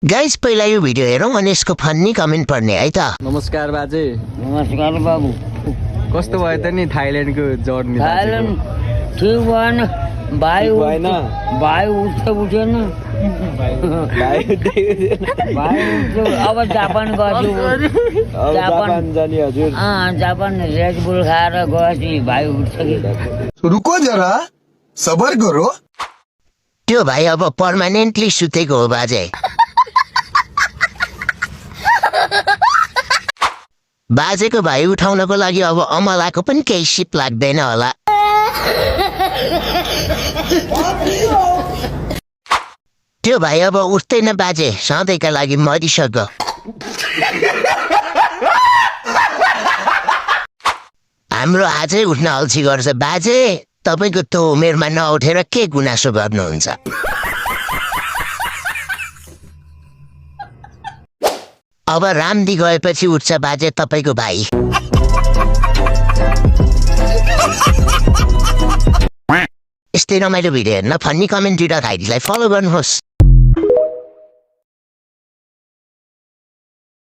Guys पहिला यो video हेरौँ अनि यसको फन्नी कमेन्ट पढ्ने है त। नमस्कार बाजे। नमस्कार बाबु। कस्तो भयो त नि थाइल्यान्डको जर्नी? थाइल्यान्ड ठिक भएन, भाइ भएन, भाइ उठेन, भाइ उठ्यो। अब जापान गयो, जापान जाने हजुर। जापान रेड बुल खाएर गएपछि भाइ उठ्छ कि। रुको जरा सबर करो। त्यो भाइ अब पर्मानेन्टली सुतेको हो बाजे। बाजेको भाइ उठाउनको लागि अब अमलाको पनि केही सिप लाग्दैन होला। त्यो भाइ अब उठ्दैन बाजे, सधैँका लागि मरिसक्यो। हाम्रो आजै उठ्न अल्छी गर्छ बाजे। तपाईँको त्यो उमेरमा नउठेर के गुनासो गर्नुहुन्छ? अब रामदी गएपछि उठ्छ बाजे तपाईँको भाइ। यस्तै रमाइलो भिडियो हेर्न फन्नी कमेन्ट दिँदा भाइलाई फलो गर्नुहोस्।